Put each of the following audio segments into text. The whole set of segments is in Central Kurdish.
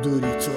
دووری تۆ.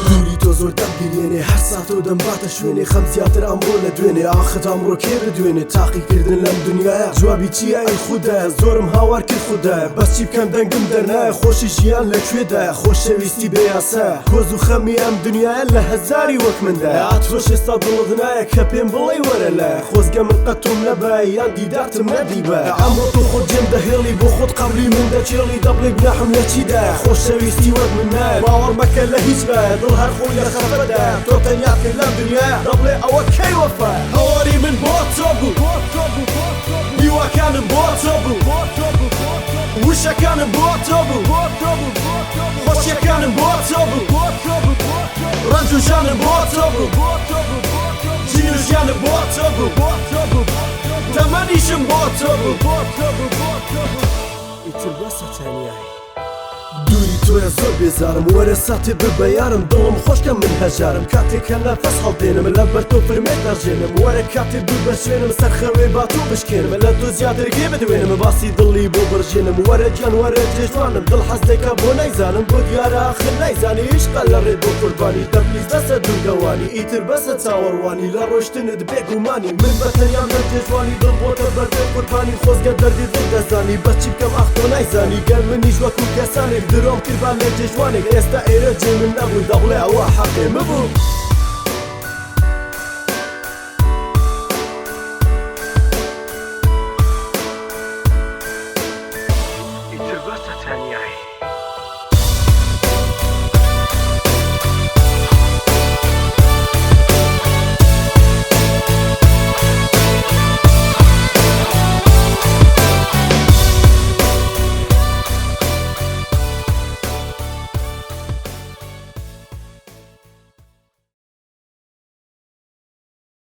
دووری تۆ زۆر دەمگریێنێ، هەر ساتە و دەمباتە شوێنێ، خەم زیاتر ئەمڕۆ لە دوێنێ، ئاخت ئەمڕۆ کێ بدوێنێ؟ تاقیکردن لەم دنیایە جوابی چییە ئەی خودایە؟ زۆرم هاوار کرد خودایە، بەس چی بکەم دەنگم دەرنایە. خۆشی ژیان لە کوێدایە؟ خۆشەویستی بێ یاسایە، کۆز و خەمی ئەم دنیایە لە هەزاری وەک مندایە. تۆش ئێستا دڵت نایە کە پێم بڵێی وەرە لایە، خۆزگە من قەت تۆم نەبایە یان دیدارتم نەدیبایە. ئەمڕۆ تۆ خۆت جێم دەهێڵی، بۆ خۆت قەبری من دەکێڵی، دەبڵێ گوناحم لە چیدایە؟ خۆشەویستی وەک من نایە، باوەڕ مەکە لە هیچ لایە، دڵ هەر خۆی لە خەفەتدایە، تۆ تەنیات کرد لەم دنیایە، دەبڵێ ئەوە کەی وەفایە؟ هاواری من بۆ تۆ بوو، هیواکانم بۆ تۆ بوو، وشەکانم بۆ تۆ بوو، خۆشیەکانم بۆ تۆ بوو، ڕەنج و ژانم بۆ تۆ بوو، ژین و ژیانم بۆ تۆ بوو، تەمەنیشم بۆ تۆ بوو. ئیتر بەسە تەنیایی. دووری تۆیە زۆر بێزارم، وەرە ساتێ ببە یارم، دڵم خۆشکە من هەژارم، کاتێک کە نەفەس هەڵدێنم لەبەر تۆ فرمێک دەڕژێنم، وەرە کاتێ ببە شوێنم، سەرخەوێ با تۆ بشکێنم، لە تۆ زیاتر کێ بدوێنم، باسی دڵی بۆ بڕژێنم، وەرە گیان وەرە جێژوانم، دڵ حەز دەکا بۆ نایزانم، بۆ دیارە ئاخر نایزانی، عیشقە لە ڕێت بۆ قوربانی، دەپلیس بەسە دوورگەوانی، ئیتر بەسە چاوەڕوانی، لە ڕۆیشتنت بێگومانی، من بە تەنیام لەم جێژوانی، دڵ بۆتە بەردەی قوربانی، خۆزگە دەردی دڵ دەزانی، بەس چی بکەم ئاخ تۆ نایزانی، گەر منیش وەکو کەسانێک درۆم کردبا لە جێژوانێک، ئێستا ئێرە جێی من نەبوو، دەبڵێ ئەوە حەقی من بوو.